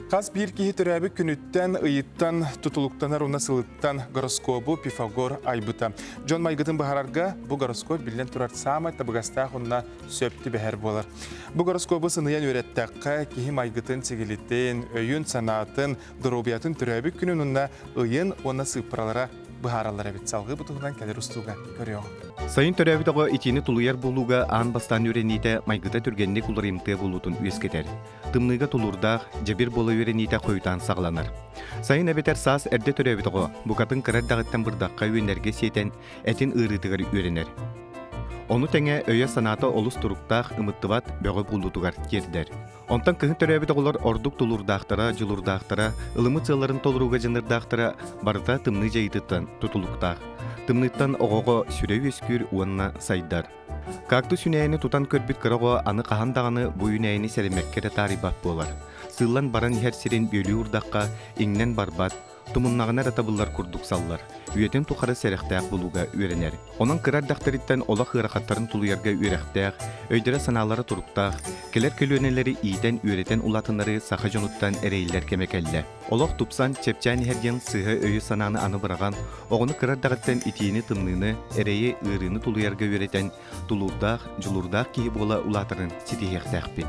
Хас биир киһи төрөөбүт күнүттэн, ыйыттан тутулуктанар уонна сылыттан гороскобу Пифагор айбыта. Дьон майгытын быһаарарга бу гороскоп биллэн турар саамай табыгастаах уонна сөп түбэһэр буолар. Бу гороскобу сыныйан үөрэттэххэ, киһи майгытын сигилитин, өйүн-санаатын, доруобуйатын төрөөбүт күнүн уонна ыйын уонна сыыппаралара быһаараллар эбит. Салгыы бу туһунан кэлэр устууга көрүөҕүҥ. Сайын төрөөбүт оҕо итиини тулуйар буолууга аан бастаан үөрэниитэ майгыта түргэнник уларыйымтыа буолуутун үөскэтэр. Тымныыга тулуурдаах, дьэбир буола үөрэниитэ хойутаан саҕаланар. Сайын эбэтэр саас эрдэ төрөөбүт оҕо букатын кыра эрдэҕиттэн бырдахха үөннэргэ сиэтэн, этин ыарыытыгар үөрэнэр. Ону тэҥэ өйө-санаата олус туруктаах, ымыттыбат, бөҕө буолуутугар тиэрдэр. Онтон кыһын төрөөбүт оҕолор ордук тулуурдаахтара, дьулуурдаахтара, ылыммыт сыалларын толорууга дьаныардаахтара барыта тымныы дьайыытыттан тутулуктаах. Тымныыттан оҕоҕо сүрэ үөскүүр уонна сайдар. Кактус үүнээйини тутан көрбүт кыра оҕо аны хаһан даҕаны бу үүнээйини сэрэммэккэ эрэ таарыйбат буолар. Сыыллан баран иһэр сирин бүөлүү урдахха иҥнэн барбат, тумуннаҕына эрэ табыллар курдук саллар, үйэтин тухары сэрэхтээх булууга үөрэнэр. Онон кыра эрдэхтэриттэн олох ыарахаттарын тулуйарга үөрэхтээх, өйдөрө-санаалара туруктаах, кэлэр көлүөнэлэри иитэн-үөрэтэн улаатыннарыы саха дьонуттан эрэйиллэр кэмэ кэллэ. Олох тупсан, чэпчээн иһэр диэн сыыһа өйү-санааны аны быраҕан, оҕону кыра эрдэҕиттэн итиини-тымныыны, эрэйи, ыарыыны тулуйарга үөрэтэн, тулуурдаах, дьулуурдаах киһи буола улаатарын ситиһиэхтээхпит.